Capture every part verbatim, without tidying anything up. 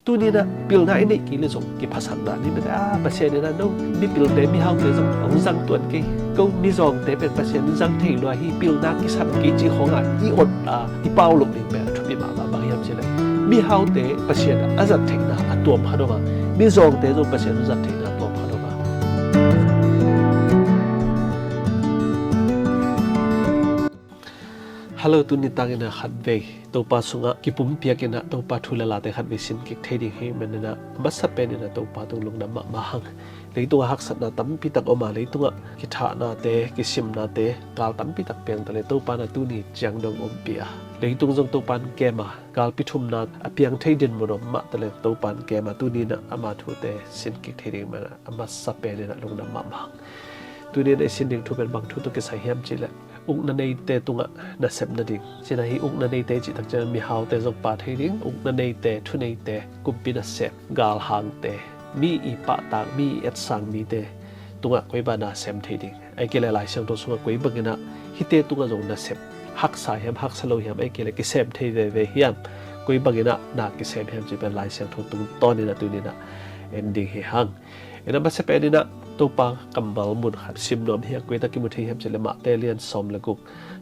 Tuni in ah pilna i neih kei leh zong kiphatsakna ni mate, a, Pasian in ah no mipilte mihaute zong hong zang tuan kei, ko mizawngte pen Pasian in zang thei lua hi, pilna kisam kei cih khawngah i ot a i pau loh ding pen a thupi mahmah. Bang hiam cih leh mihaute Pasian a zat theihna a tuam khat om a, mizawngte zong Pasian a zat theihna a tuam khat om a. Hello, tuni tangin ah khatvei Topa sungah kipumpiak in ah Topa thu le late khatvei sin kik thei ding hi manin ah, a masa pen in ah Topa tung lungdam mahmah hang. Leitungah haksatna tampi tak om a, leitungah kithahnate, kisimnate, gal tampi tak piang ta leh, Topa in ah tuni ciang dong ompih a, leitung zong Topa in kem a, galpi thumna a piang thei dinmun om mah ta leh, Topa in kem a, tuni in ah ama thute sin kik thei ding manin ah a masa pen in ah lungdam mahmah hang. Tuni in ah i sin ding thu pen bang thu tawh kisai hiam cih leh, ukna neite tungah nasep nading. Cih na hi, ukna neite cih tak ciang mihaute zong pha thei ding, ukna neite, thuneite, kumpi nasem, galhangte, mi i pahtak, mi i etsang mite tungah koi bang nasem thei ding. Ahih kei leh Lai Siangtho sungah koi bangin ah hihte tungah zong nasep, haksa hiam, haksa lo hiam, ahih kei leh kisem thei veve hiam, koi bangin ah na kisem hiam cih pen Lai Siangtho tungtawn in ah tuni in ah en ding hi hang. In ah a masa pen in ah Topa kammal mun khat sim nuam hi a, koi tak kimu thei hiam cih leh Mate lian sawm le guk,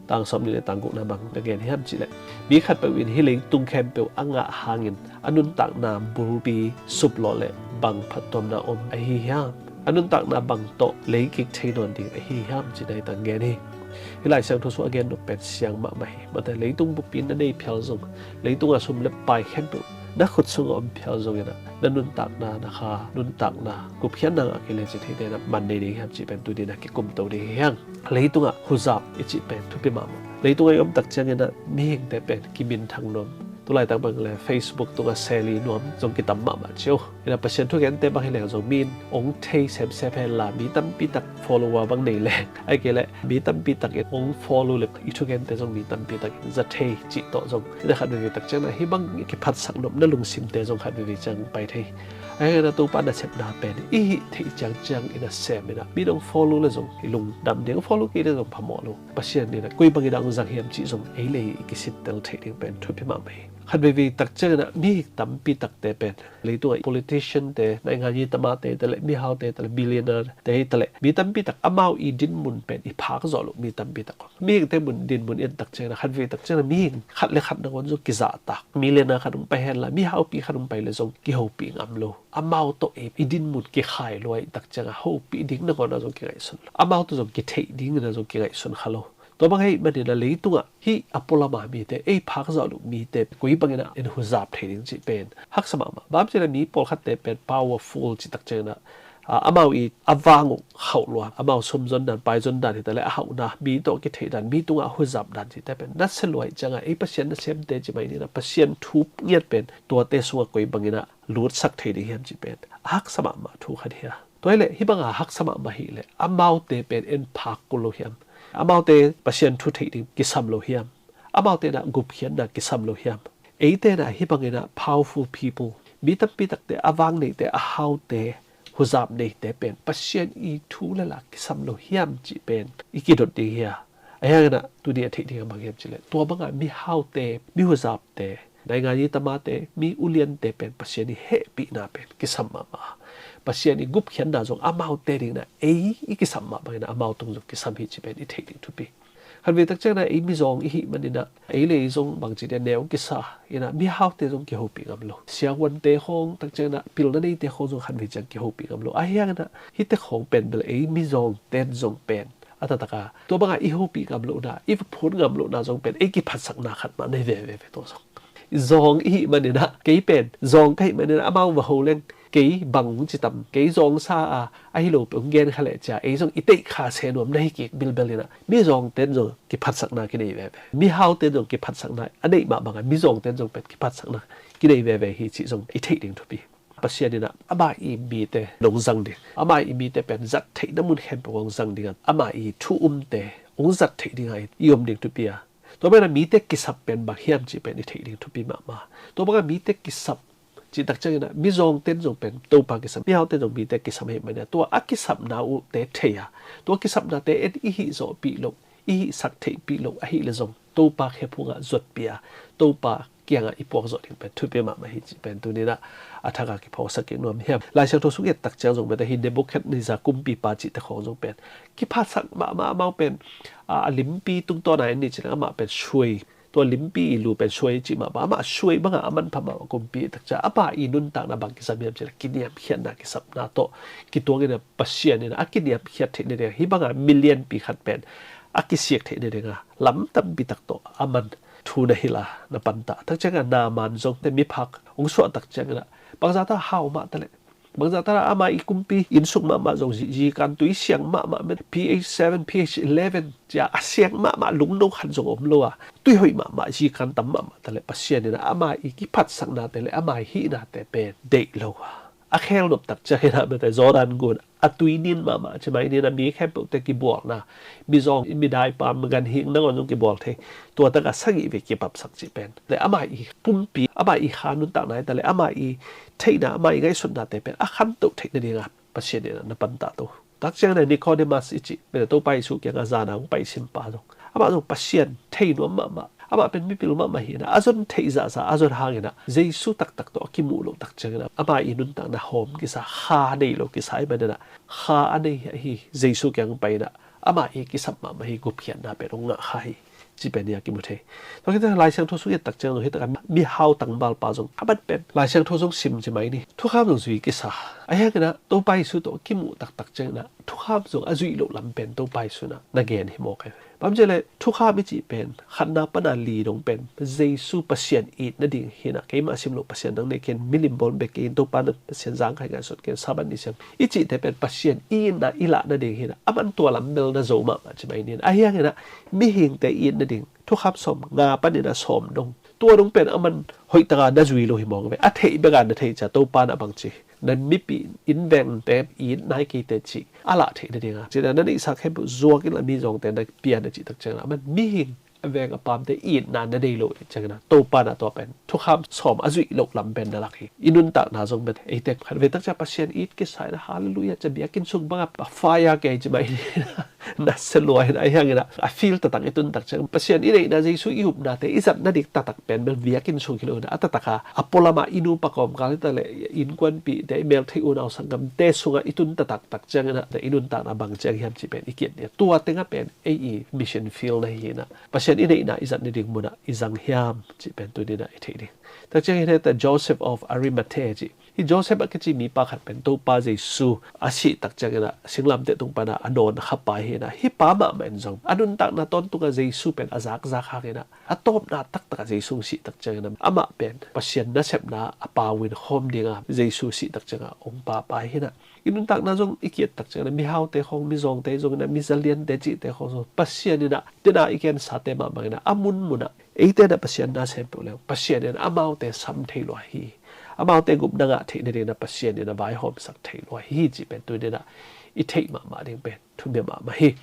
tang sawmnih le tang gukna bang na gen hiam cih leh, mi khatpeuh in hih leitung khempeuh a ngah hangin a nuntakna bulpi suplawh leh bang phattuamna om ahi hiam? A nuntakna bang tawh lei kik thei nawn ding ahi hiam, cih na hi tang gen hi. Hih Lai Siangtho sung a gen nop pen siang mahmah hi. Mate, leitung bupi na nei phial zong, leitungah sum le pai khempeuh na khut sungah om phial zongin ah, na nuntakna, na kha nuntakna gupkhiatna ngah kei leh cih theite in ah man nei ding hiam cih pen tuni in ah kikumto ding hi hang. Leitungah huzap i cih pen thupi mahmah. Leitungah i om tak ciangin ah mihingte pen kiminthang nuam, tulaitak bang leh Facebook tungah seli nuam zong kitam mahmah ci uh. In ah Pasian thugente bang hi leng zong mi in hong thei semsem hen la, mi tampi tak follower bang nei leng, ahih kei leh mi tampi tak in hong follow leh i thugente zong mi tampi tak in za thei cih tawh zong, in ah khat veve tak ciang in ah hih bang kiphatsak nopna lungsimte zong khat veve ciang pai thei. Ahih hangin ah Topa nasepna pen i hih theih ciangciang in ah sem in ah, mi in hong follow leh zong i lungdam ding, follow kei leh zong phamawh lo. Pasian in ah koi bangin ah hong zang hiam cih zong ei le ei i kisittel theih ding pen thupi mahmah hi. Khat veve tak ciangin ah mihing tampi takte pen, leitungah politician te, naingan i tamate te leh, mihaute te leh, billionaire te hi ta leh, mi tampi tak amau i dinmun pen i phak zawh loh mi tampi tak om. Mihingte mun dinmun i et tak ciangin ah khat veve tak ciangin ah mihing khat le khat nangawn zong kizahtak. Millionaire khat hong pai hen la, mihaupi khat hong pai leh zong kihopih ngam lo. Amau tawh i, i dinmun kikhai lua i tak ciangin ah hopih ding nangawn ah zong kingaihsun lo. Amau tawh zong kitheih dingin ah zong kingaihsun kha lo. Tua bang ahih manin ah leitungah hih a pualam a mite, ei phak zawh loh mite koi bangin ah en huzap thei ding cih pen haksa mahmah. Bang hiam cih leh mi pawlkhatte pen powerful cih tak ciangin ah, a, amau i a vang uh khauh lua, amau sum zon dan, pai zon dan hi ta leh, a hauhna, mi tawh kitheih dan, mi tungah huzap dan cihte pen nasia lua ahih ciangin ah ei Pasian nasemte cih mai ni in ah Pasian thu ngiat pen tuate sungah koi bangin ah lutsak thei ding hiam cih pen haksa mahmah thu khat hi a. Tua hi leh hih banga haksa mahmah hi leh amaute pen en phak kul lo hiam? Amaute Pasian thu theih ding kisam lo hiam? Amaute in ah gupkhiatna kisam lo hiam? Eite in ah hih bangin ah powerful people, mi tampi takte, a vang neite, a haute, huzap neite pen Pasian i thu le la kisam lo hiam cih pen i kidot ding hi a. Ahih hangin ah tuni a theih ding a bang hiam cih leh, tua banga mihaute, mi huzapte, naingan i tamate, mi uliante pen Pasian i hehpihna pen kisam mahmah. Pasian i gupkhiatna zong amaute dingin ah ei i kisam mah bangin ah amau tung zong kisam hi cih pen i theih ding thupi. Khat veve tak ciangin ah ei mizawng i hih manin ah ei le ei zong bangci dia neu kisa in ah mihaute zong kihopih ngam lo. Siavuante khawng tak ciangin ah pilna neite khawng zong khat veve ciang kihopih ngam lo. Ahih hangin ah hihte khawng pen bel ei mizawngte in zong pen a taktak a tua banga i hopih ngam lohna, i va phut ngam lohna zong pen ei kiphatsakna khat mah nei veve ve tua zong. Zawng i hih manin ah, kei pen zawng ka hih manin ah amau va ho leng kei bang hong ci tam, kei zawngsa a, ahi lo pen hong gen kha leh cia ei zong i teih kha se nuam na hi kik bilbel in ah mizawngte in zong kiphatsakna kinei veve. Mihaute in zong kiphatsakna a neih mah bangin mizawngte in zong pen kiphatsakna kinei veve hi cih zong i theih ding thupi. Pasian in ah ama i mite nong zang ding, ama i mite pen zat theihna mun khempeuh hong zang ding a, ama i thu umte hong zat theih ding a i om ding thupi a. Tua manin ah mite kisap pen bang hiam cih pen i theih ding thupi mahmah. Tua banga mite kisap cih tak ciangin ah mizawngte in zong pen Topa kisam, mihaute in zong mite kisam ahih manin ah tua a kisapna uhte thei a, tua kisapnate en i hih zawhpih loh, i hih sak theihpih loh ahih leh zong Topa khephungah zuatpih a, Topa kiangah i puak zawh ding pen thupi mahmah hi cih pen tuni-in ah a thak a kiphawksak kik nuam hiam? Lai Siangtho sung i et tak ciang zong pen hi Nebuchadnezzar kumpipa cihte khawng zong pen kiphatsak mahmah, amau pen a, a limpi tungtawn a en ni cih leng amah pen suai, tua limpi i lu pen suai cih mahmah, amah suai bangah a manpha mahmah kumpi tak ciang amah i nuntakna bang kisam hiam cih leh kiniamkhiatna kisapna tawh kituang in ah Pasian in ah a kiniamkhiat theih nading, hih banga milianpi khat pen a kisiak theih nading a lam tampi tak tawh a man thu na hilh a na pantah. Tak ciangin ah Naaman zong te miphak hong suah tak ciangin ah bangzah ta hau mah ta leh, bangzah ta ama i kumpi innsung mahmah zong zi, zikan tui siang mahmah, men P H seven, P H eleven cia a siang mahmah lungno khat zong om lo a, tui hoih mahmah zikan tam mahmah ta leh Pasian in ah ama i kiphatsaknate leh ama i hihnate pen deih lo a, a khel nop tak ciangin ah mete Jordan gun a tui nin mahmah ci mai ni-in ah mi khempeuhte kibualna, mizawng, midaipa, ganhing nangawn zong kibual thei, tua tak a sagih vei kipapsak cih pen leh ama i pumpi, ama i kha nuntakna hi ta leh ama i theihna, ama i ngaihsutnate pen a khantoh theih nading a Pasian in ah na pantah to. Tak ciangin ah Nicodemus i cih mete Topa Jesu kiangah zan a hong pai simpa zong, amah zong Pasian thei nuam mahmah, amah pen mipil mahmah hi-in ah a zon theih zahzah a zon hangin ah Jesu taktak tawh a kimuh loh tak ciangin ah ama i nuntakna hawm kisa, kha nei lo kisa ahih manin ah kha a nei ahi Jesu kiang pai-in ah ama i kisap mahmah hi, gupkhiatna pen hong ngah kha hi cih pen hi a kimu thei. Tua khit ciang Lai Siangtho sung i et tak ciang zong hih tak a mihau tangvalpa zong a man pen Lai Siangtho zong sim ci mai ni, thukham zong zui kisa. Ahi hangin ah Topa Jesu tawh kimuh taktak ciangin ah thukham zong a zuih loh lam pen Topa Jesu in ah na gen hi mawk hi. Bang hang hiam cih leh thukham i cih pen khatna pan a li dong pen Jesu Pasian it nading hi-in ah, keimah sim loh Pasian nang nei ken, milim bawl bek kei in, Topa na Pasian zang kha hi, ngaihsut kei in, Sabbath ni siang i cihte pen Pasian itna i lah nading hi-in ah, a man tua lam bel na zo mahmah ci mai ni-in. Ahi hangin ah mihingte it nading thukham sawm nga panin ah sawm dong, tua dong pen a man hoih tak a na zui lo hi mawk ve. A theih bek a na theih cia Topa in ah bangci, na mipi innvengte it nai kei teh cih a lah theih nading a, ci-in ah na neihsa khempeuh zuak in la mizawngte na pia na cih tak ciangin ah a man mihing a veng a pamte itna na nei lo ciangin ah Topa in ah tua pen thukham sawm a zuih loh lam pen na lak hi. I nuntakna zong pen eite khat vei tak ciang Pasian it kisa in ah, halleluiah, cia biakinn sung bangah a fire kei ci mai ni-in ah na sia lua hi-in ah, ahi hangin ah a field taktak i tun tak ciang Pasian i neihna, Jesu i upnate i zat nading taktak pen bel biakinn sung hi lo-in ah a taktak a, a pualam a i nupa kawmkal hi ta leh innkuanpihte, i meltheih unau sanggamte sungah i tun taktak tak ciangin ah i nuntakna bang ciang hiam cih pen i ki-et ni-a, tua teng ah pen ei i mission field na hi-in ah Pasian i neihna i zat nading munah i zang hiam cih pen tuni-in ah i theih ding. Tak ciang hi-in ah Joseph of Arimathea cih, hih Joseph a kici mipa khat pen Topa Jesu a sih tak ciangin ah singlamteh tung pan ah a nawn kha pa hi-in ah, hih pa mahmah in zong a nuntakna tawntungah Jesu pen a zakzak hangin ah a tawpna taktak ah Jesu hong sih tak ciangin ah amah pen Pasian nasepna a pau in khawm ding a, Jesu sih tak ciangah hong pau pa hi-in ah, i nuntakna zong i ki-et tak ciangin ah mihaute khawng, mizawngte zongin ah, mizaliante cihte khawng zong Pasian in ah, tua i gensate mah bangin ah a munmun ah eite in ah Pasian na sem peuh leng Pasian in ah amaute sam thei lua hi. Amaute gupna ngah theih nading in ah Pasian in ah vaihawmsak thei lua hi cih pen tuni-in ah i theih mahmah ding pen thupi mahmah hi.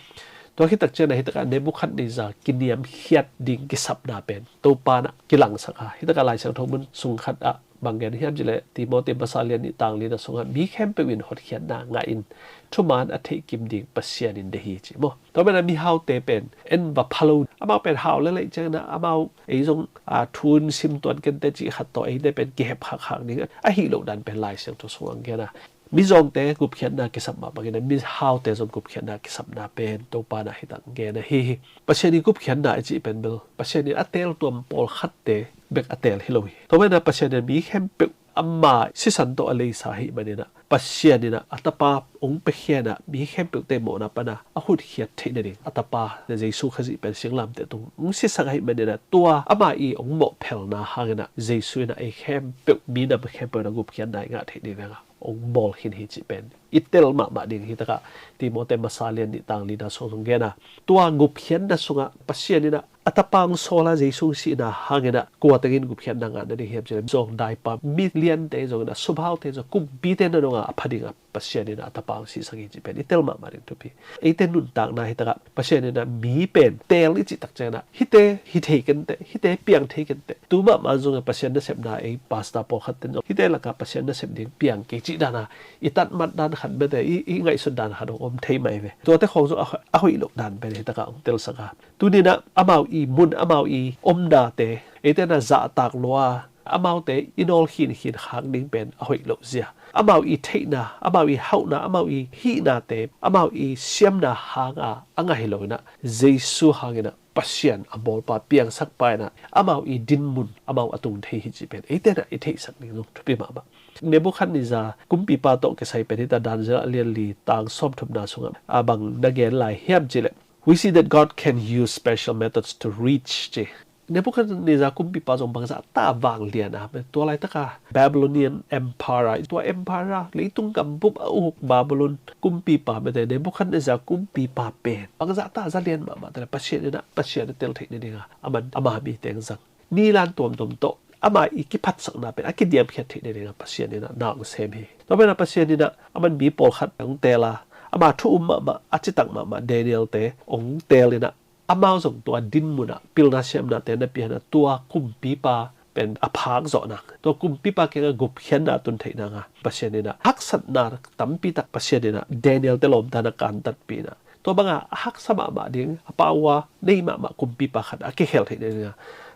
Tua khit tak ciang ah hih tak ah Nebuchadnezzar kiniamkhiat ding kisapna pen Topa in ah kilangsak a, hih tak ah Lai Siangtho mun sung khat ah bang gen hiam cih leh Timoti masa lian nih tang li na sungah mi khempeuh in hotkhiatna ngah in thuman a theih kim ding Pasian in deih hi ci maw. Tua manin ah mihaute pen en va pha lo, amau pen hau lel ahih ciangin ah amau ei zong a thu in sim tuan kei inteh cih khat tawh eite pen kihep khakkhak ding ahih loh dan pen Lai Siangtho sungah gen a, mizawngte gupkhiatna kisap mah bangin ah mihaute zong gupkhiatna kisapna pen Topa in ah hih tak gen ahi hi. Pasian i gupkhiatna i cih pen bel Pasian in a teeltuam pawlkhatte bek a teel hi lo hi. Tua manin ah Pasian in ah mi khempeuh ama sisan tawh a leisa ahih manin ah Pasian in ah a Tapa hong piakhia in ah mi khempeuhte mawhna pan ah a hutkhiat theih nading a Tapa Jesu Khazih pen singlamteh tung hong sisak ahih manin ah tua ama i hong mawhphelna hangin ah Jesu in ah ei khempeuh, minam khempeuh in ah gupkhiatna i ngah theih nading a hong bawl khin hi cih pen i tel mahmah ding. Hih tak ah Timoti masa lian nih tang li na sung zong gen a, tua gupkhiatna sungah Pasian in ah a Tapa hong sawl a, Jesu hong sihna hangin ah kua teng in gupkhiatna ngah nading hiam cih leh zawngdaipa, miliante zongin ah, subhaute zong, kumpite na dong a a pha ding a Pasian in ah a Tapa hong sihsak hi cih pen i tel mahmah ding thupi. Eite nuntakna hih tak ah Pasian in ah mi pen teel i cih tak ciangin ah hihte hi thei kei inteh, hihte piang thei kei inteh. Tu mahmah zong ah Pasian nasepna ei pastor pawlkhat ten zong hihte lakah Pasian nasep ding piang kei cih dan a, i tatmat dan khat bete, i, i ngaihsut dan khat hong om thei mai ve. Tuate khawng zong a, a hoih loh dan pen hi takah hong telsak a. Tuni in ah amau i mun, amau i omnate eite in ah zahtak lua a, amaute i nawl khinkhin khak ding pen a hoih loh zia. Amau i theihna, amau i hauhna, amau i hihnate, amau i siamna hanga a ngah hi lo in ah, Jesu hangin ah Pasian a bawlpa, piangsakpa in ah amau i dinmun amau a tung thei hi cih pen eite in ah i theihsak ding zong thupi mahmah. Nebukhadnezzar kumpipa tawh kisai pen hita Daniel a lian li tang sawmthumna sungah a bang na gen lai hiam cih leh, "We see that God can use special methods to reach," ci. Nebukhadnezzar kumpipa zong bangzah ta vanglian a, tua laitaka Babylonian Empire, tua empire, leitung gambup a uk Babylon kumpipa mete Nebukhadnezzar kumpipa pen bangzah ta zalian mahmah ta leh Pasian in ah, Pasian a tel theih nading a, aman ama mi teng zang. Nilan tuamtuam tawh ama i kiphatsakna pen a kidiamkhiat theih nading a Pasian in ah na hong sem hi. Tua pen ah Pasian in ah aman mi pawlkhat hong teel a, ama thu um mahmah, a citak mahmah Daniel-te hong teel in ah, amau zong tua dinmun ah pilna siamnate na pia in ah, tua kumpipa pen a phak zawh nang, tua kumpipa kiangah gupkhiatna tun theih nang a Pasian in ah haksatna tampi tak Pasian in ah Daniel-te lawmta na kantatpih in ah, tua banga a haksa mahmah ding, a power nei mahmah kumpipa khat a kikhel theih nading a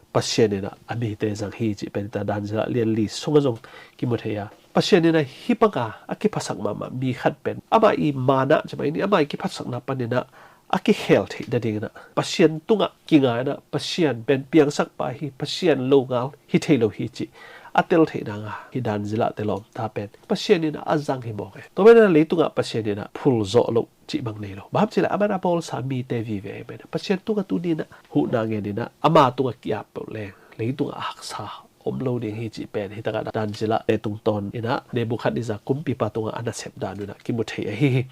Pasian in ah a mite zang hi cih pen hita Daniel a lian li sungah zong kimu thei a. Pasian in ah hih banga a kiphasak mahmah mi khat pen ama i mana, ci mai ni, ama i kiphatsakna panin ah a kikhel theih nading in ah, Pasian tungah kinga in ah, Pasian pen piangsakpa hi, Pasian longal hi thei lo hi cih a tel theih nang a, hih Daniel-te lawmta pen Pasian in ah a zang hi mawk e. Tua pen ah leitungah Pasian in ah phul zawh loh cih bang nei lo. Bang hang hiam cih leh aman a bawlsa mite vive ahi manin ah, Pasian tungah tuni in ah huhna ngen in ah ama tungah ki-ap peuh leng leitungah a haksa om lo ding hi cih pen hih takah Daniel-te tungtawn in ah Nebukhadnezzar kumpipa tungah a nasep dan un ah kimu thei ahi hi.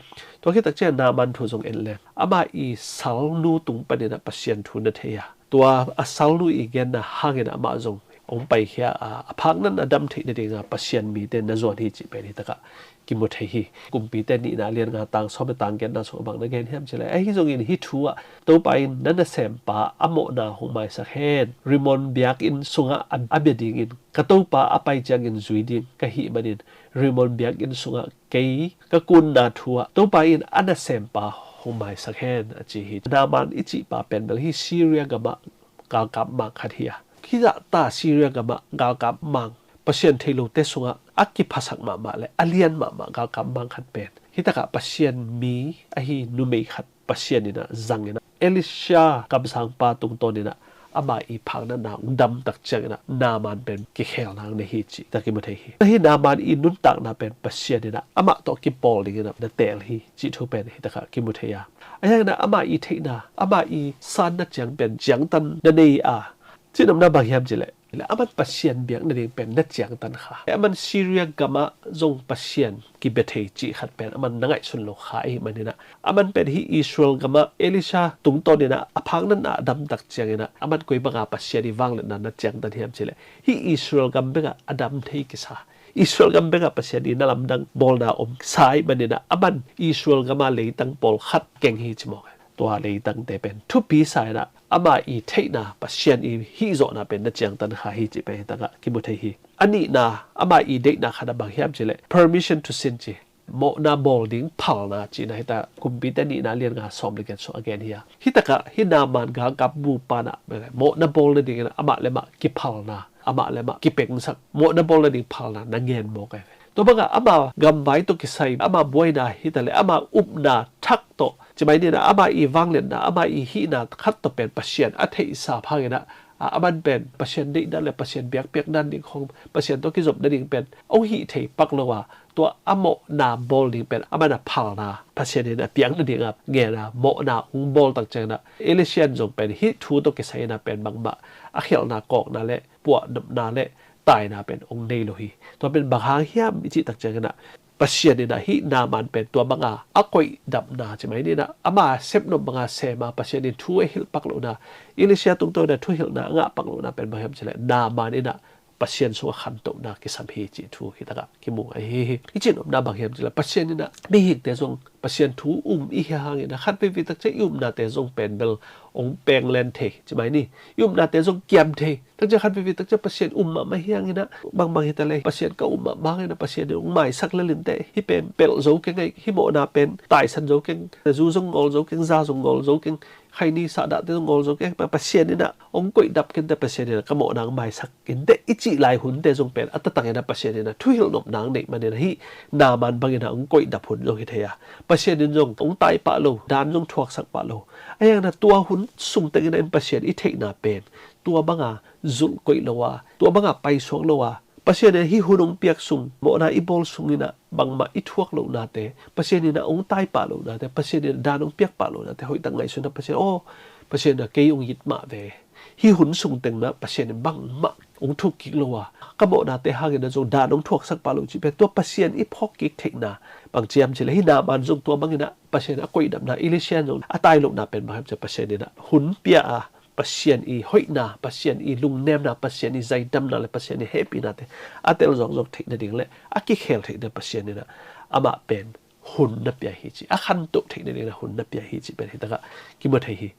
Tua khit tak ciang Naaman thu zong en leng, ama i salnu tung panin ah Pasian thu na thei a, tua a salnu i genna hangin ah amah zong hong paikhia a, a phak natna dam theih nading a Pasian mite na zuan hi cih pen hih takah kimu thei hi. Kumpite nihna lian nga tang sawm le tang giatna sungah bang na gen hiam cih leh, ahi zongin hih thu ah Topa in na nasempa a mawhna hong maisak hen. Rimmon biakinn sungah a, a bia dingin ka topa a pai ciangin zui ding ka hih manin Rimmon biakinn sungah kei ka kunna thu ah Topa in a nasempa hong maisak hen, a ci hi. Naaman i cihpa pen bel hih Syria gamah galkap mang khat hi a, hih zahta Syria gamah galkap mang, Pasian thei lote sungah a kiphasak mahmah le a lian mahmah galkap mang khat pen hih takah Pasian mi ahi numei khat Pasian in ah zang in ah, Elisha kamsangpa tungtawn in ah ama i phak natna hong dam tak ciangin ah Naaman pen kikhelna hong nei hi cih tak kimu thei hi. Hih Naaman i nuntakna pen Pasian in ah amah tawh kipawl dingin ah na teel hi cih thu pen hih takah kimu thei a. Ahi hangin ah ama i theihna, ama i sanna ciang pen ciangtan na nei a, cihnopna bang hiam cih leh, aman Pasian biak nading pen na ciangtan kha. Aman Syria gamah zong Pasian kibia thei cih khat pen aman na ngaihsun lo kha ahih manin ah, aman pen hih Israel gamah Elisha tungtawn in ah a phak natna a dam tak ciangin ah, aman koi banga Pasian i vangliatna na ciangtan hiam cih leh, hih Israel gam bekah a dam thei kisa, Israel gam bekah Pasian i na lamdang bawlna om sa ahih manin ah, aman Israel gamah leitang pawlkhat keng hi ci mawk. Tua leitangte pen thupi sa in ah, ama i theihna, Pasian i hihzawhna pen na ciangtan kha hi cih pen hih takah kimu thei hi. A nihna, ama i deihna khat ah bang hiam cih leh, permission to sin ci, mawhna bawl ding phalna cihna hita, Kumpite nihna lian nga sawm le giat sung a gen hi a. Hih takah hih Naaman galkap bupa in ah mawhna bawl nadingin ah amah le amah kiphalna, amah le amah kipengsak, mawhna bawl nading phalna na ngen mawk e. Tua bangah ama gamvai tawh kisai, ama buaina hi ta leh, ama upna thak tawh, ci mai ni in ah, ama i vangliatna, ama i hihna khat tawh pen Pasian a theihsa phang in ah, a, aman pen Pasian deihna le Pasian biakpiakna ding khong, Pasian tawh kizopna ding pen hong hih thei pak lo a, tua a mawhna bawl ding pen aman a phalna, Pasian in a piak nading a ngen a mawhna hong bawl tak ciangin ah, Elisha in zong pen hih thu tawh kisai in ah pen bangmah a khialhna, kawkna le puahnopna le taina pen hong nei lo hi. Tua pen bang hang hiam i cih tak ciangin ah, Pasian in ah hih Naaman pen tua banga a koihdapna, ci mai ni in ah, ama sepnop banga sem a, Pasian in thu a hilh pak lohna, Elisha tungtawn in ah thuhilhna a ngah pak lohna pen bang hiam cih leh, Naaman in ah Pasian sungah khantohna kisam hi cih thu hi takah kimu ahi hi. I cih nopna bang hiam cih leh Pasian in ah mihingte zong Pasian thu um i hi hangin ah khat veivei tak ciang i upnate zong pen bel hong peng len thei ci mai ni. I upnate zong kiam thei. Tak ciang khat veivei tak ciang Pasian um mahmah hi hangin ah bangbang hi ta leh Pasian ka um mahmah hangin ah Pasian in hong maisak lel inteh, hih pen pelh zo keng ei, hih mawhna pen taisan zo keng, zu zong ngawl zo keng, za zong ngawl zo keng, khaini sahdah te zong ngawl zo keng, Pasian in ah hong koihdap kei inteh, Pasian in ah ka mawhna hong maisak inteh i cih lai hunte zong pen a tatang in ah Pasian in ah thuhilh nopna hong neih manin ah hih Naaman bangin ah hong koihdap hun zong hi thei a, Pasian in zong hong tai pah lo, dan zong thuaksak pah lo. Ahi hangin ah tua hun sung tengin ah in Pasian i theihna pen tua banga zulh koih lo a, tua banga paisuak lo a, Pasian in ah hih hun hong piak sung, mawhna i bawl sungin ah bangmah i thuak lohnate, Pasian in ah hong tai pah lohnate, Pasian in ah dan hong piak pah lohnate hoihtak ngaihsun ah Pasian, aw, Pasian in ah kei hong it mah ve. Hih hun sung teng ah Pasian in bangmah hong thuk kik lo a, ka mawhnate hangin ah zong dan hong thuaksak pah lo cih pen tua Pasian i phawk kik theihna bang ci hiam cih leh hih Naaman zong tua bangin ah Pasian a koihdapna, Elisha in zong a tai lohna pen bang hiam cih leh Pasian in ah hun pia a, Pasian i hoihna, Pasian i lungnemna, Pasian i zaidamna le Pasian i hehpihnate a tel zawkzawk theih nading le a kikhel theih nading Pasian in ah amah pen hun na pia hi ci, a khantoh theih nading in ah hun na pia hi cih pen hi takah kimu thei hi.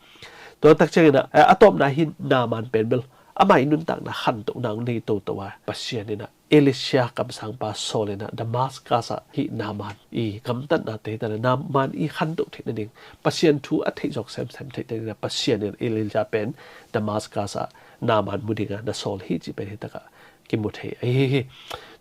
Tua tak ciangin ah a tawpna hi Naaman pen bel amah i nuntakna khantohna hong nei toto a, Pasian in ah Elisha kamsangpa sawl in ah Damascus ah hih Naaman i gamtatnate hi ta leh Naaman i khantoh theih nading, Pasian thu a theih zawk semsem theih nading in ah Pasian in Elisha pen Damascus ah Naaman mu ding a na sawl hi cih pen hi takah kimu thei ahi hi.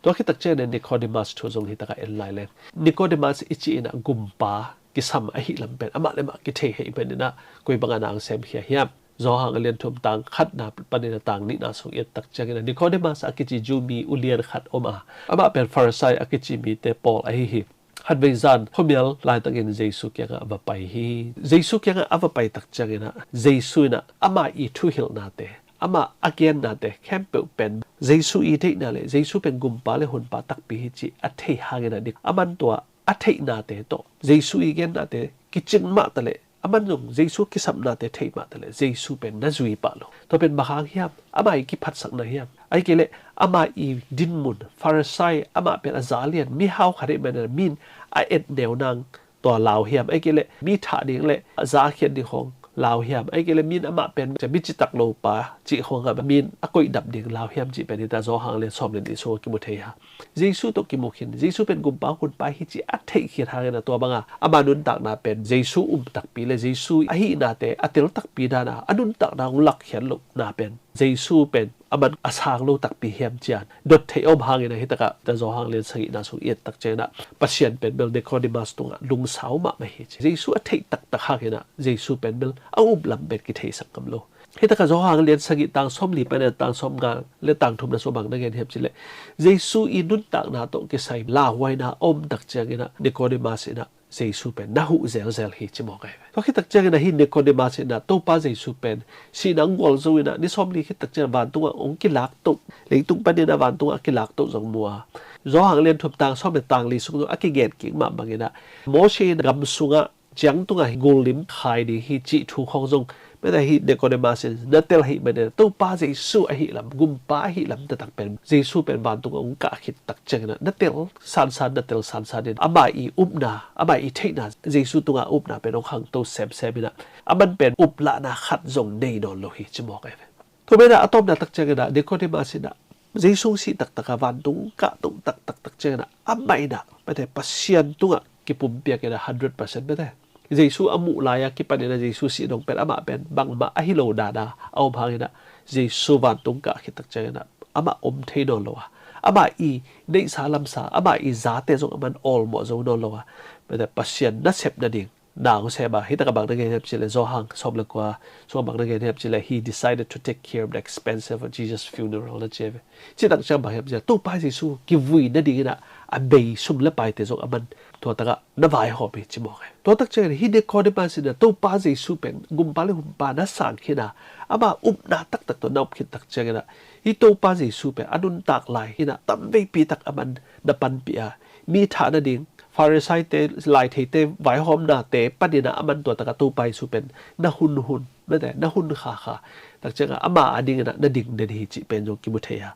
Tua khit tak ciangin ah Nicodemus thu zong hi takah en lai leng. Nicodemus i cih in ah gumpa kisam ahih lam pen amah le mah kithei ahih manin ah koi bangah na hong semkhia hiam? Johan a lian thum tang khatna panin ah tang nihna sung i et tak ciangin ah Nicodemus a kici Jew mi ulian khat om a, amah pen Pharisai a kici mite pawl ahi hi. Khatvei zan khuamial laitakin Jesu kiangah a va pai hi. Jesu kiangah a va pai tak ciangin ah Jesu in ah amah i thuhilhnate, amah a gennate khempeuh pen Jesu i deihna le Jesu pen gumpa le hunpa takpi hi cih a thei hangin ah Ni-, aman tua a theihnate tawh Jesu i gennate kicing mah ta leh, aman zong Jesu kisapnate thei mah ta leh Jesu pen na zui pah lo. Tua pen bang hang hiam? Amah i kiphatsakna hiam? Ahih kei leh amah i dinmun, Pharisai, amah pen a za lian, mihau khat ahih manin min a et neu nang tua lau hiam? Ahih kei leh mi thah ding le a za khiat ding khawng lau hiam? Ahih kei leh min amah pen mi citak lo pa cih khawng a min a koihdap ding lau hiam cih pen hi ta, Johan lian sawm lian nih sungah kimu thei hi. Jesu tawh kimu khin, Jesu pen gumpa hunpa hi cih a theih khit hangin ah tua banga ama nuntakna pen Jesu um takpi le Jesu ahihnate a tel takpi dan a a nuntakna hong lakkhiat lohna pen Jesu pen aman a sang lo takpi hiam ci-in dot theih a om hangin ah hi takah ta Johan lian sagihna sung i et tak ciangin ah Pasian pen bel Nicodemus tungah lungsau mahmah hi ci. Jesu a theih taktak hangin ah Jesu pen bel a uplam pen kitheisak ngam lo. Hi takah Johan lian sagih tang sawmli panin tang sawmnga le tang thumna sung bang na gen hiam cih leh Jesu i nuntakna tawh kisai lauhuaina a om tak ciangin ah Nicodemus in ah Jesu pen na huh zelzel hi ci mawk ahi ve. Tua khit tak ciangin ah hi Nicodemus in ah Topa Jesu pen sihna hong gualzo in ah ni sawmli khit tak ciangin ah vantungah hong kilak toh, leitung panin ah vantungah a kilak toh zong mu a, Johan lian thum tang sawm le tang li sung zong a kigen kik mah bangin ah Moses in gam sungah ciang tungah hi gullim khai ding hi cih thu khawng zong mete hi Nicodemus in na tel ahih manin Topa Jesu ahih lam, gumpa ahih lam taktak pen Jesu pen vantungah hong kah khit tak ciangin ah na tel sansan, na tel sansan in amah i upna, amah i theihna, Jesu tungah upna pen hong khangto semsem in ah aman pen uplahna khat zong nei nawn lo hi ci mawk ahi ve. Tua manin ah a tawpna tak ciangin ah Nicodemus in ah Jesu sih taktak a vantung kah toh taktak tak ciangin ah amah in ah mete Pasian tungah kipumpiak in ah hundred percent mete Jesu a muh lai-a kipan in ah Jesu sih dong pen amah pen bangmah ahi lo dan a a om hangin ah Jesu vantung kah khit tak ciangin ah amah om thei nawn lo a, amah i neihsa lamsa, amah i zate zong aman awlmawh zo nawn lo a, mete Pasian nasep nading na hong sem a, hi takah bang na gen hiam cih leh Johan sawm le kua sungah bang na gen hiam cih leh he decided to take care of the expenses of Jesus' funeral na ci ve. Cih tak ciang bang hiam cih leh Topa Jesu kivui nadingin ah a bei sum le paite zong aman tua takah na vaihawm hi ci mawk hi. Tua tak ciangin hi Nicodemus in ah Topa Jesu pen gumpa le hunpa na sang khin a, ama upna taktak tawh na up khit tak ciangin ah hi Topa Jesu pen a nuntak lai in ah tamveipi tak aman na panpih a, mi thah nading Pharisaite, laitheite vaihawmnate panin ah aman tua takah Topa Jesu pen na hunhun mete na hun khakha tak ciangah ama a dingin ah na ding den hi cih pen zong kimu thei a.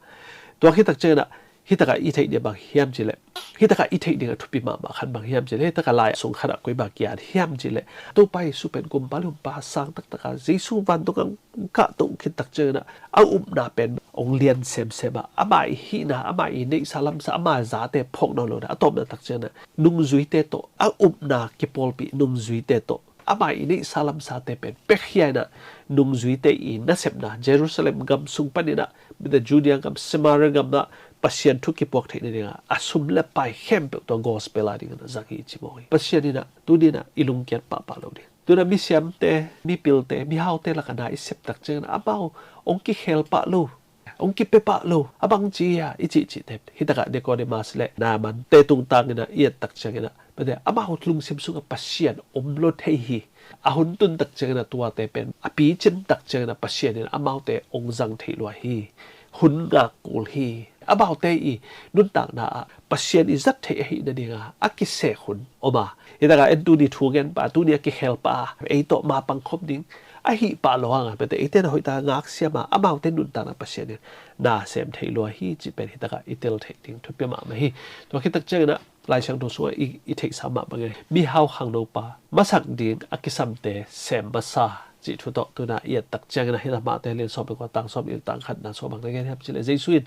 Tua khit tak ciangin ah, hi takah i theih ding bang hiam cih leh, hi takah i theih ding a thupi mahmah khat bang hiam cih leh, hi takah lai sung khat ah koi bang kiat hiam cih leh, Topa Jesu pen gumpa le humpa sang taktak a, Jesu vantung ah hong kahto khit tak ciangin ah, a upna pen hong lian semsem a, amah i hihna, amah i neihsa lamsa, amah zate phawk nawn lo in ah, a tawpna tak ciangin ah nungzuite tawh, a upna kipawlpih nungzuite tawh, amah i neihsa lamsate pen piakhia in ah, nungzuite i nasepna, Jerusalem gam sung panin ah, mite Judea gam, Samaria gam ah Pasian thu kipuak theih nading a, a sum le pai khempeuh tua gospel a dingin a zang hi ci mawk hi. Pasian in ah tuni in ah i lungkiat pahpah lo ding. Tu in ah misiamte, mipilte, mihaute lakah na i sep tak ciangin ah amau hong kikhel pah lo, hong kipia pah lo, a bang ci a i cihcihte, hi takah Nicodemus le Naaman te tungtang in ah i et tak ciangin ah, mite amau lungsim sungah Pasian om lo thei hi. A hun tun tak ciangin ah tuate pen a picin tak ciangin ah Pasian in amaute hong zang thei lua hi. Hun ngak kul hi. Amaute i nuntakna ah Pasian i zat theih ahih nading a, a kisek hun om a, hi takah en tuni thu gen pa, tuni a kikhel pa, ei tawh ma pangkhop ding ahih pah lo hang a, mite eite in ah hoih takah ngak siam a, amaute nuntakna Pasian in na sem thei lua hi cih pen hi takah i tel theih ding thupi mahmah hi. Tua khit tak ciangin ah Lai Siangtho sungah i, i theihsa mah bangin, mihau khangnopa masak ding a kisamte sem masa cih thu tawh tu in ah i et tak ciangin ah, hi takah Matthai lian sawm le kua, tang sawm le li, tang khatna sungah bang na gen hiam cih leh, Jesu in,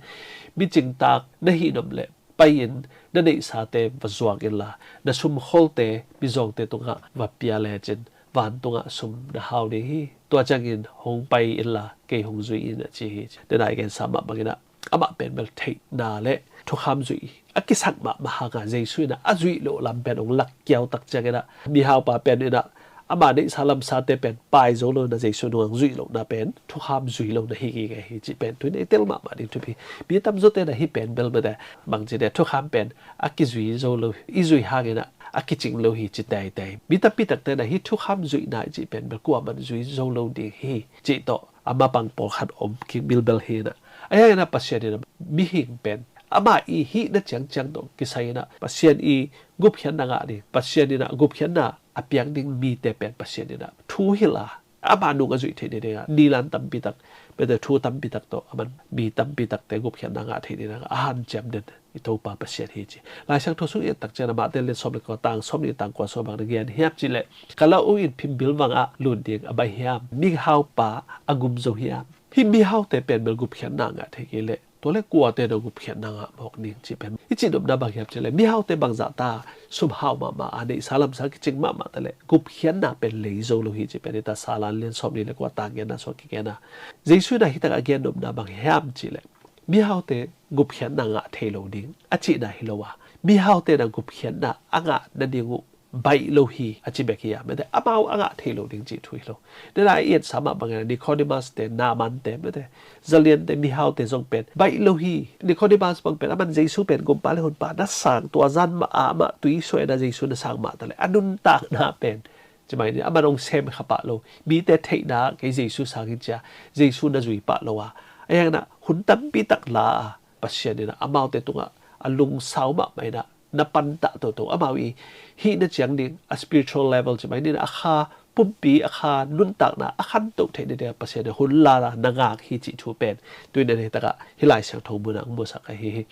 micingtak na hih nop leh pai-in na neihsate va zuak inla, na sumkholte mizawngte tungah va pia lecin vantungah sum na hau ding hi. Tua ciangin hong pai inla kei hong zui in, a ci hi. Tu in ah i gensa mah bangin ah, amah pen bel theihna le thukham zuih a kisak mahmah hang a, Jesu in ah a zuih loh lam pen hong lak kiau tak ciangin ah, mihaupa pen in ah ama neihsa lamsate pen pai zo lo in ah, Jesu nung hong zuih lohna pen thukham zui lohna hi gige hi cih pen tu in ah i tel mahmah ding thupi. Mi tamzaw te in ah hih pen bel, mite, bang ci dia, thukham pen a kizui zo lo, i zuih hangin ah a kicing lo hi ci teitei. Mi tampi takte in ah hih thukham zuihna i cih pen bel kuamah in zui zo lo ding hi cih tawh a mapang pawlkhat om kik bilbel hi in ah. Ahi hangin ah Pasian in ah mihing pen amah i hihna ciangciang tawh kisai in ah Pasian i gupkhiatna ngah ding, Pasian in ah gupkhiatna a piak ding mite pen Pasian in ah thu hilh a, ama nung a zuih theih nading a, nilan tampi tak, mite, thu tampi tak tawh aman mi tampi takte gupkhiatna ngah theih nading a hanciam den i Topa Pasian hi ci. Lai Siangtho sung i et tak ciangin ah Matthai lian sawm le kua, tang sawm le li, tang kua sungah bang na gen hiam cih leh, ka lo-ung in phimbil vang ah lut ding a baih hiam? Mihaupa a gum zo hiam? Hih mihaute pen bel gupkhiatna ngah thei kei leh, tua leh kuate in ah gupkhiatna ngah mawk ding cih pen i cih nopna bang hiam cih leh, mihaute bangzahta sum hau mahmah a, neihsa lamsa kicing mahmah ta leh gupkhiatna pen lei zo lo hi cih pen hi ta. Salan lian sawm le li le kua, tang giatna sungah kigen a, Jesu in ah hi takah a gen nopna bang hiam cih leh, mihaute gupkhiatna ngah thei lo ding a cihna hi lo a, mihaute in ah gupkhiatna a ngah nading uh baih lo hi a ci bek hi a, mite, amau a ngah thei lo ding cih thu hi lo. Tu in ah i etsa mah bangin ah Nicodemus te, Naaman te, mite, zaliante, mihaute zong pen baih lo hi. Nicodemus bang pen aman Jesu pen gumpa le honpa na sang, tua zan mah a amah tui suah in ah Jesu na sang mah ta leh a nuntakna pen, ci mai ni, aman hong sem kha pah lo. Mite theihna ah kei Jesu sang hi ci a, Jesu na zui pah lo a, ahi hangin ah hun tampi tak la a, Pasian in ah amaute tungah a lungsau mahmah in ah na pantah toto, amau i hihna ciang ding a spiritual level, ci mai ni, a kha pumpi, a kha nuntakna a khanto theih nading a Pasian in hun la a na ngak hi cih thu pen tu in ah hi takah hih Lai Siangtho mun ah hong musak ahi hi.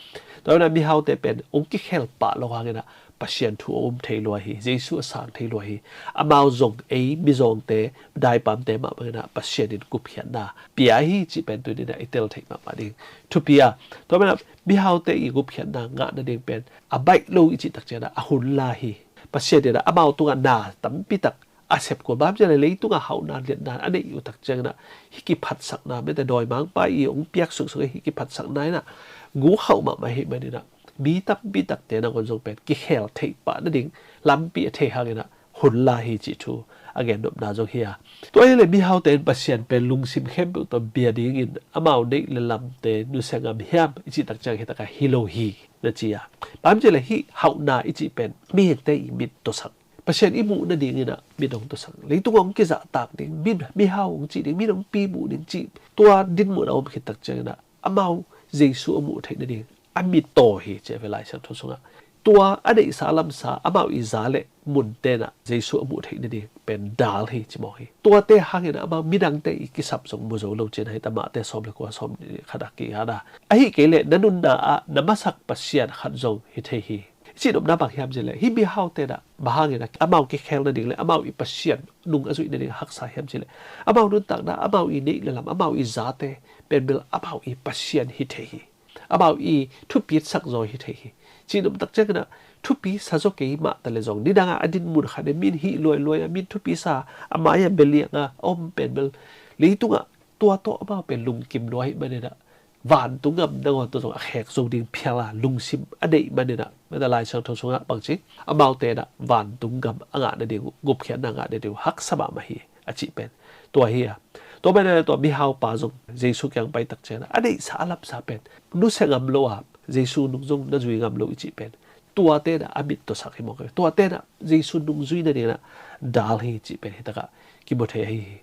Tua in ah mihaute pen hong kikhel pah lo hangin ah Pasian thu a um thei lua hi, Jesu a sang thei lua hi. Amau zong ei mizawngte, daipamte mah bangin ah Pasian in gupkhiatna pia hi cih pen tu in ah i tel theih mahmah ding thupi a. Tua manin ah mihaute i gupkhiatna ngah nading pen a baih lo i cih tak ciangin ah a hun la hi. Pasian in ah amau tungah na tampi tak a sep kul, bang hiam cih leh leitungah hauhna liatna a neih uh tak ciangin ah hih kiphatsakna, mite, dawimangpa i hong piak sungsung hih kiphatsakna in ah guk hauh mahmah ahih manin ah mi tampi takte nangawn zong pen kikhel theih pah nading lampi a thei hangin ah hun la hi cih thu a gen nopna zong hi a. Tua hi leh mihaute in Pasian pen lungsim khempeuh tawh bia dingin amau neih le lamte nusia ngam hiam i cih tak ciang hi takah hi lo hi na ci a. Bang hiam cih leh hih hauhna i cih pen mihingte i mit tawh sak, Pasian i muh nadingin ah mit hong tawh sak, leitung hong kizahtak ding, mi, mihau hong cih ding, mi hong pi muh ding cih, tua dinmun a om khit tak ciangin ah amau Jesu a muh theih nading a mit taw hi ci a, ve Lai Siangtho sungah. tua a neihsa lamsa amau i za le mun tenah Jesu a muh theih nading pen dal hi ci mawk hi. Tuate hangin amau midangte i kisap zong mu zo lo cin ahi ta, Mate sawm le kua sawm khat a kihana. Ahi kei leh na nunna ah na masak Pasian khat zong hi thei hi. Cih nopna bang hiam cih leh hih mihaute nah bang hangin ah amau kikhel nading le amau i Pasian nung a zuih nading haksa hiam cih leh amau nuntakna, amau i neih le lam, amau i zate pen bel amau i Pasian hi thei hi. Amau i thupitsak zaw hi thei hi. Cih noptak ciangin ah thupi sa zaw kei mah ta le zong nidangah a dinmun khat in min hih luailuai a min thupi sa a mai-ah bia liangah a om pen bel leitungah tua tawh amau pen lungkim lua ahih manin ah vantung gam nangawn tawh zong a khek zo ding phial a lungsim a neih manin ah, mate Lai Siangtho sungah bangci, amaute nah vantung gam a ngah nading uh, gupkhiatna a ngah nading uh haksa mahmah hi a cih pen tua hi a. Tua manin ah tua mihaupa zong Jesu kiang pai tak ciangin ah a neihsa a lamsa pen nusia ngam lo a, Jesu nung zong na zui ngam lo i cih pen tuate nah a mit tawh sak hi mawk hi. Tuate nah Jesu nung zui nading nah dal hi cih pen hitakah kimu thei ahi hi.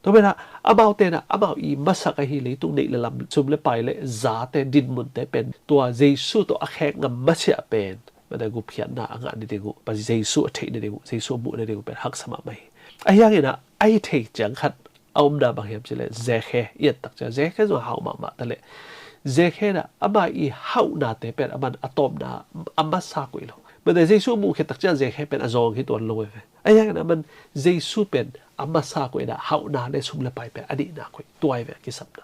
Tua manin ah amaute nah amau i masak ahi leitung neih le lam, sum le pai le zate dinmunte pen tua Jesu tawh a khek ngam masiah pen, mate gupkhiatna a ngah nading uh, Jesu a theih nading uh, Jesu a muh nading uh pen haksa mahmah hi. Ahi hangin ah a hi thei ciang khat a omna bang hiam cih leh Zekhe i et tak ciang Zekhe zong hau mahmah ta leh Zekhe nah ama i hauhnate pen aman a tawpna a masa koih lo. Mate Jesu a muh khit tak ciang Zekhe pen a zawng hi tuan lo ve. Ahi hangin aman Jesu pen a masa koih nah hauhna le sum le pai pen a nihna koih tua hi ve a kisapna.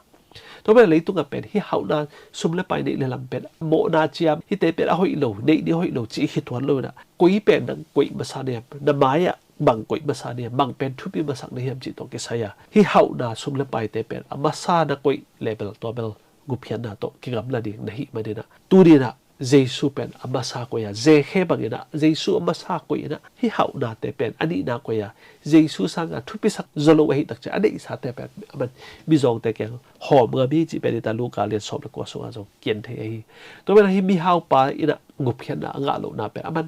Tua pen leitungah pen hih hauhna sum le pai neih le lam pen mawhna ciam hihte pen a hoih lo, neih ding a hoih lo cih hi tuan lo inah koi pen nang koih masa na hiam, na mai-ah bang koih masa na hiam, bang pen thupi masak na hiam cih tawh kisai a hih hauhna sum le paite pen a masa na koih le bel tua bel gupkhiatna tawh kigamla ding na hih manin ah tuni inah Jesu pen a masa koih a, Zekhe bangin ah Jesu a masa koih inah hih hauhnate pen a nihna koih a, Jesu sangin thupisak zaw lo ahih tak ciang a neihsate pen aman mizawngte kiang hawm ngam hi cih pen i ta Luka lian sawm le kua sungah zong kigen thei ahi. Tua pen ah hih mihaupa inah gupkhiatna a ngah lohna pen aman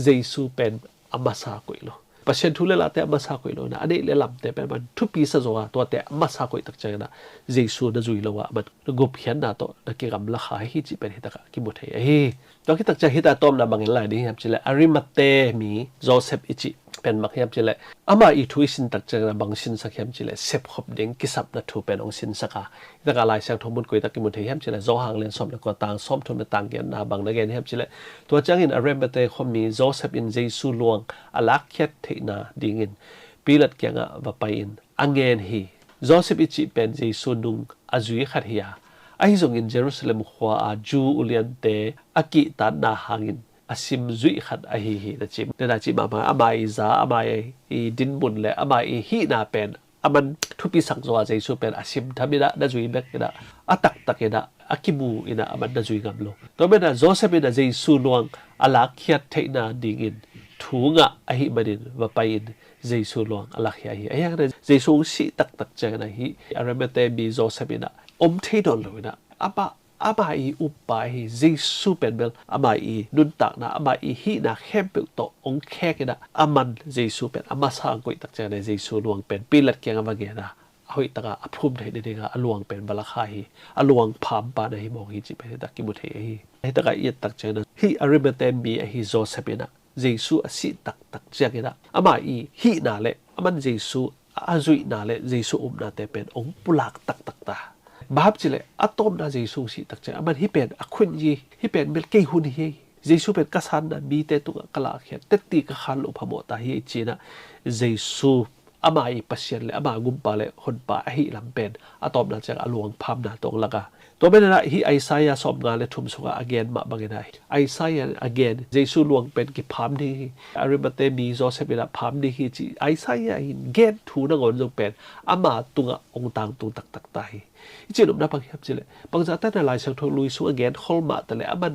Jesu pen a masa koih lo, Pasian thu le late a masa koih lo inah a neih le lamte pen aman thupi sa zaw a, tuate a masa koih tak ciang inah Jesu na zui lo a aman gupkhiatna tawh na kigamla kha hi cih pen hitakah kimu thei ahi. Tua khit tak ciang hita tawpna bangin lai ding hiam cih leh Arimate mi Joseph i cih pen bang hiam cih leh ama i thu i sin tak ciang inah bang sinsak hiam cih leh sepkhop ding kisapna thu pen hong sinsak a, hitakah Lai Siangtho mun koi tak kimu thei hiam cih leh Johan lian sawm le kua tang sawmthum le tang giatna bang na gen hiam cih leh, tua ciangin Arimate khuami Joseph in Jesu luang a lakkhiat theihna dingin Pilat kiangah va pai-in a ngen hi. Joseph i cih pen Jesu nung a zui khat hi a, ahi zongin Jerusalem khua-a Jew uliante a kihtakna hangin a sim zuih khat ahi hi na ci, na cih mahmah. Ama i za, ama i dinmun le ama i hihna pen aman thupisak zaw a, Jesu pen a sim tham inah na zui bek inah a taktak inah a kimu inah aman na zui ngam lo. Tua manin ah Joseph inah Jesu luang a lakkhiat theihna dingin thu ngah ahih manin va pai-in Jesu luang a lakhia hi. Ahi hangin ah Jesu hong sih taktak ciangin ah hih Arimate mi Joseph inah om thei nawn lo inah amah ama i uppa ahi Jesu pen bel ama i nuntakna, ama i hihna khempeuh tawh hong khek inah aman Jesu pen a masa hong koih tak ciangin ah Jesu luang pen Pilat kiangah va gen a, a hoih takah a phum theih nadingah a luang pen va lakha hi. A luang phampa na hi mawk hi cih pen hitak kimu thei ahi. Hitakah i et tak ciangin ah hih Arimate mi ahi Joseph inah Jesu a sih taktak ciangin ah ama i hihna le aman Jesu a zuihna le Jesu upnate pen hong pulak taktak ta. Bang hang hiam cih leh a tawpna Jesu hong sih tak ciang aman hih pen a khun hi, hih pen bel kei hun hi, Jesu pen ka sanna mite tungah ka lahkhiat, tetti ka khan loh phamawh ta hi ci-in ah Jesu ama i Pasian le ama gumpa le honpa ahih lam pen a tawpna ciang a luang phamna tawh hong lak a. Tua manin ah hih Isaiah sawmnga le thum sungah a gen mah bangin ah Isaiah in a gen Jesu luang pen kipham ding hi, Arimate mi Joseph inah pham ding hi ci Isaiah in gen thu nangawn zong pen ama tungah hong tangtung taktak ta hi. I cih nopna bang hiam cih leh bangzah ta inah Lai Siangtho lui sung a gen khol mah ta leh aman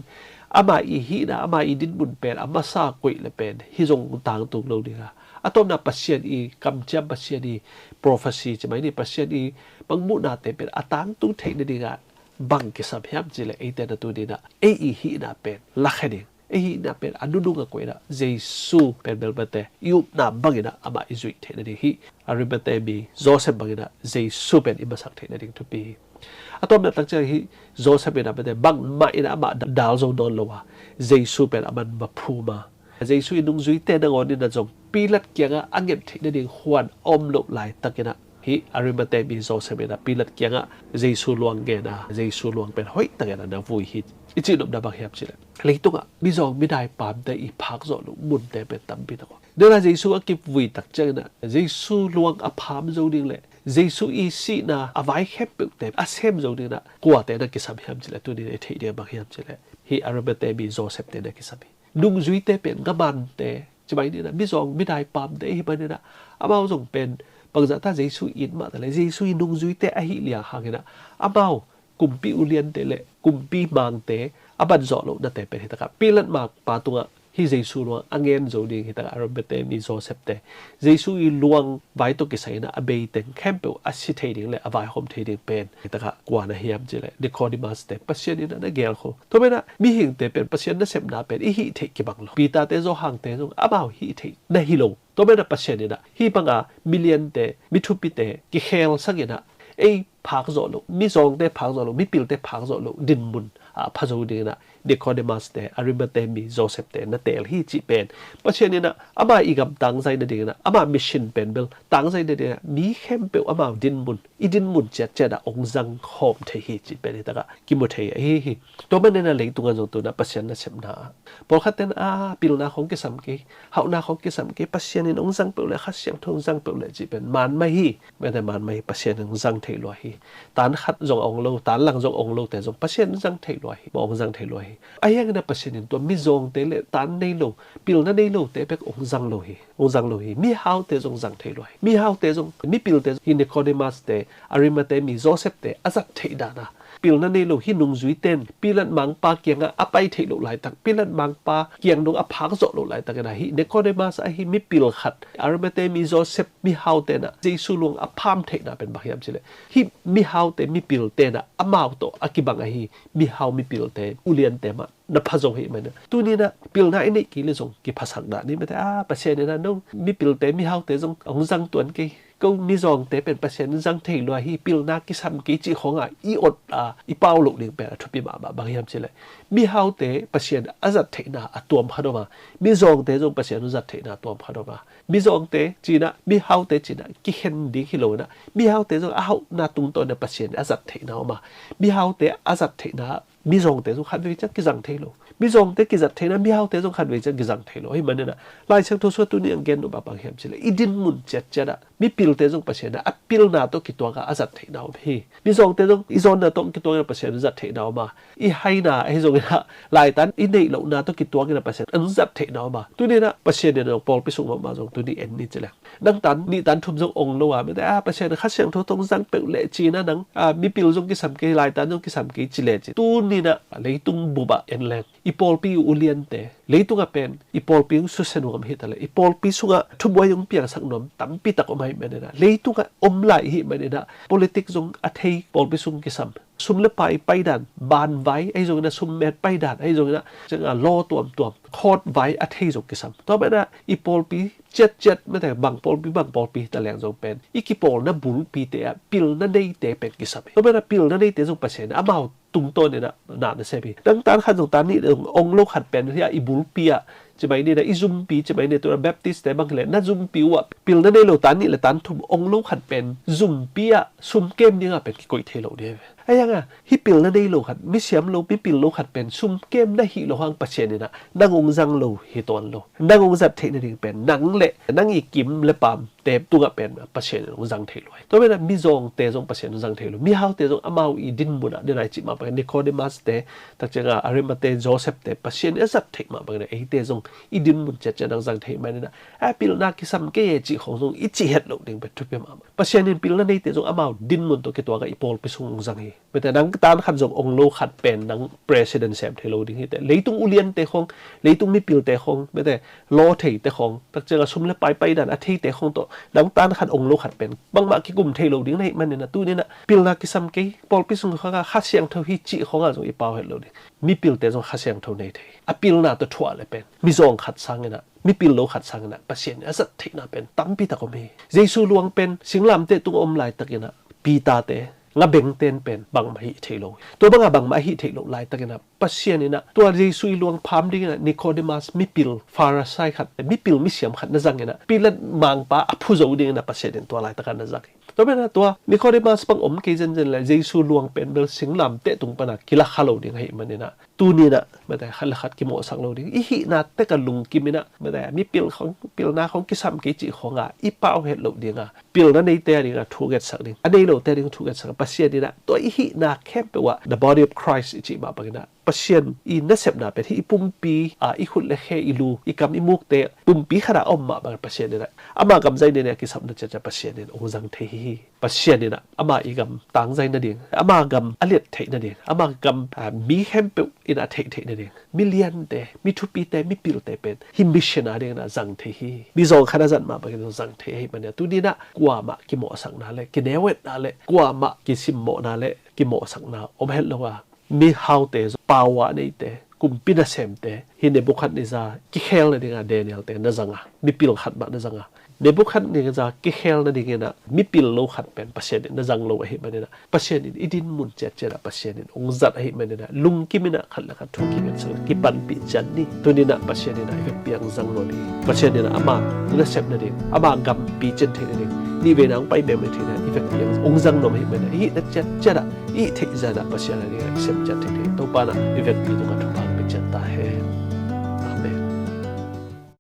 ama i hihna, ama i dinmun pen a masa koih le pen hih zong hong tangtung lo ding a, a tawpna Pasian i kamciam, Pasian i prophecy ci mai ni, Pasian i mangmuhnate pen a tangtung theih nadingah bang kisam hiam cih leh eite na tuni inah ei i hihna pen lakhia ding, I hihna pen a nunung a koih inah Jesu pen bel mate i upna bang inah amah i zuih theih nading hi. Arimathea mi Joseph bang inah Jesu pen i masak theih nading thupi hi. A tawpna tak ciang hi Joseph inah mate bangmah inah amah dal zo nawn lo a, Jesu pen a man va phum a, Jesu i nungzuite nangawn inah zong Pilat kiangah a ngen theih nading huan a om loh laitak inah hi Arimathea mi Joseph inah Pilat kiangah Jesu luang gen a, Jesu luang pen hoih tak inah na vui hi. I cihnopna bang hiam cileh, leitungah mizawng midai paamte i phak zawh loh munte pen tampi tak om. Nana Jesu a kivui tak ciang inah Jesu luang a pham zo ding le Jesu i sihna a vai khempeuhte a sem zo ding inah kuate na kisam hiam cileh, tuni na i theih ding bang hiam cileh, hi Arimathea mi Joseph te na kisam hi. Nungzuite pen ngamante, ci mai ni inah mizawng midai paamte i hi mai ni inah, amau zong pen bangzah ta Jesu i it mah ta le Jesu i nungzuite ahi liang hang inah amau kumpi uliante le kumpi mangte a ban zawh lohnate pen hi takah Pilat mangpa tungah hi Jesu luang a ngen zo ding hi takah Arimathea mi Joseph te Jesu i luang vai tawh kisai inah a bei teng khempeuh a si thei ding le a vaihawm thei ding pen hi takah kua na hiam cileh Nicodemus te, Pasian inah na gelkho. Tua menah mihingte pen Pasian nasepna pen i hih theih kibang lo. Peter te, Johan te zong amau hih theih na hi lo. Tua menah Pasian inah hih banga miliante, mi thupite kikhel sang inah ei phak zawh loh, mizawngte phak zawh loh, mipilte phak zawh loh dinmun a pha zo ding inah Nicodemus te, Arimathea mi Joseph te na teel hi cih pen Pasian inah ama i gam tangzai nading inah ama mission pen bel tangzai nading inah mi khempeuh amau dinmun, i dinmun ciatciat ah ong zang khawm thei hi cih pen hi takah kimu thei ahi hi. Tua man inah leitungah zong tu inah Pasian nasepna ah pawlkhat ten a pilna khong kisam kei, hauhna khong kisam kei, Pasian in ong zang peuh le Kha Siangtho ong zang peuh le cih pen man mah hi. Mete man mah hi, Pasian in ong zang thei lua hi. Tan khat zong ong lo, tan lang zong ong lo te zong Pasian in zang thei lua hi, ma ong zang thei lua hi. Ahi hang inah Pasian in tua mizawngte le tan nei lo, pilna nei lote bek ong zang lo hi, ong zang lo hi. Mihaute zong zang thei lua hi. Mihaute zong, mipilte zong hi Nicodemus te, Arimathea mi Joseph te a zat theih dan a pilna nei lo hi nungzuite in Pilat mangpa kiangah a pai theih loh laitak, Pilat mangpa kiang dong a phak zawh loh laitak inah hi Nicodemus ahi mipil khat, Arimathea mi Joseph, mihaute inah Jesu luang a pham theihna pen bang hiam cileh, hih mihaute mipilte inah amau tawh a kibang ahi mihau mipilte uliante mah na pha zo hi mai inah. Tuni inah pilna i neih kei le zong kiphasak dah ni mete a, Pasian inah no mipilte mihaute zong ong zang tuan kei, ko mizawngte pen Pasian in zang thei lua hi, pilna kisam kei cih khongah i ot a i pau loh ding pen a thupi mahmah. Bang hiam cileh, mihaute Pasian a zat theihna a tuam khat om a, mizawngte zong Pasian a zat theihna a tuam khat om a, mizawngte ci inah mihaute ci inah kikhen ding hi lo inah, mihaute zong a hauhna tungtawn inah Pasian a zat theihna om a, mihaute a zat theihna mizawngte zong khatvei ciang kizang thei lo. Mizawngte kizat theihna mihaute zong khatvei ciang kizang thei lo. Ahi man inah Lai Siangtho sungah tuni ang gen nop a bang hiam cileh, i dinmun ciatciat ah mipilte zong Pasian a pilna tawh kituak a a zat theihna om hi. Mizawngte zong i zawnna tawh kituak in a Pasian a zat theihna om a, i haina ahi zong inah laitan i neih lohna tawh kituak in a Pasian a zat theihna om a, tuni inah Pasian in a pawlpi sung mahmah zong tuni en ni cileh, nang tan nih tan thum zong ong lo a, mete a, Pasian Kha Siangtho tawh zang peuh leh ci inah nang, a, mipil zong kisam kei, laitan zong kisam kei ci leh ci. Tuni inah leitung bup ah en leng i pawlpi uliante, leitungah pen i pawlpi hong susia nuam hi taleh, i pawlpi sungah thubuai hong piangsak nuam tampi tak om ahih man inah, leitungah om lai ihih man inah politik zong a thei pawlpi sung kisam, sum le pai paidan, banvai ahi zong inah, summet paidan ahi zong inah, ciangah law tuamtuam, court vai a thei zong kisam. Tua man inah i pawlpi ciatciat, mete bang pawlpi bang pawlpi hi taleng zong pen i kipawlna bulpite ah pilna neite pen kisam hi. Tua man inah pilna neite zong Pasian amau tungtawn inah na na sem hi. Nang tan khat zong tan nih zong ong lo khat pen hi a, i bulpi ah ci mai ni inah, i zumpi ci mai ni, tua Baptist te bang hileh na zumpi uh ah pilna nei lo tan nih le tan thum ong lo khat pen zumpi ah sum kem ding ah pen kikoih thei lo ding hi ve. Ahi hang a, hih pilna nei lo khat, misiam lo, mipil lo khat pen sum kem na hih loh hang Pasian inah nang ong zang lo hi tuan lo. Nang ong zat theih nading pen nang le nang i kim le paam te tungah pen Pasian in ong zang thei lo hi. Tua man inah mizawngte zong Pasian in ong zang thei lo. Mihaute zong amau i dinmun ah, den a i cih mah bang, Nicodemus te, tak ciangah Arimathea Joseph te Pasian in a zat theih mah bang inah eite zong i dinmun ciatciat nang zang theih man inah, a, pilna kisam kei e cih khong zong i cih het loh ding pen thupi mahmah. Pasian in pilna neite zong amau dinmun tawh kituak a i pawlpi sung ong zang hi. Mete nang tan khat zong ong lo khat pen nang president sem thei lo ding hi teh. Leitung uliante khong, leitung mipilte khong, mete law theite khong, takcianga sum le pai pai dan a theite khong tawh nang tan khat ong lo khat pen bangmah kikum thei lo ding na hih manin ah tuni-in ah pilna kisam kei, pawlpi sung khong ah Kha Siangtho hi cih khong ah zong i pau het lo ding. Mipilte zong Kha Siangtho nei thei. A pilna tawh thuah le pen mizawng khat sangin ah, mipil lo khat sangin ah Pasian in a zat theihna pen tampi tak om hi. Jesu luang pen singlamteh tung a om laitakin ah Peter-te, ngabengte in pen bangmah hih theih lo hi. Tua banga bangmah hih theih loh laitakin ah Pasian in ah tua Jesu ii luang pham dingin ah Nicodemus mipil Pharisee khat, mipil misiam khat na zangin ah Pilat mangpa a phu zo dingin ah Pasian in tua laitakin na zang hi. Tua pen ah tua Nicodemus bang om kei zenzen le Jesu luang pen bel singlamteh tung pana kilakha lo ding ahih manin ah tuni-in ah mete khat le khat kimawhsak lo ding. I hihna tek a lungkim in ah mete mipil khong, pilna khong kisam kei cih khong ah i pau het loh ding a, pilna neite a ding a thu ngetsak ding, a nei lote a ding thu ngetsak a, Pasian in ah tua i hihna khempeuh ah the body of Christ i cih mah bangin ah Pasian i nasepna pen hih i pumpi a, i khut le khe, i lu, i kam, i mukte pumpi khat ah a om mah bangin Pasian in ah ama gam zaina ding a kisapna ciatciat Pasian in ong zang thei hi. Pasian in ah ama ii gam tangzai nading, ama gam a liat theih nading, ama gam, ah, mi khempeuh in ah a theih theih nading, mi liante, mi thupite, mi pilte pen hih mission a dingin ah zang thei hi. Mizawng khat a zat mah bangin zong zang thei ahih manin ah tuni-in ah kuamah kimawhsakna le kineuetna le kuamah kisimmawhna le kimawhsakna om het lo a, mihaute, power a neite, kumpi nasemte, hih Nebuchadnezzar kikhel nading a Daniel-te na zang a, mipil khat mah na zang a, Nebuchadnezzar kikhel nadingin ah mipil lo khat pen Pasian in na zang lo ahih manin ah Pasian in i dinmun ciatciat ah Pasian in ong zat ahih manin ah lungkim in ah khat le khat thu kingetsak, kipanpih ciat ni. Tuni-in ah Pasian in ah i vekpi ah ong zang nuam hi. Pasian in ah ama nasep nading, ama gam picin theih nading, nihveina ong pai mengmeng theih nading i vekpi ah ong zang nuam ahih manin ah i hihna ciatciat ah, i hih theih zah in ah Pasian a ding ah i sem ciat theih nading Topa in ah i vekpi tungah thupha ong pia ciat ta hen.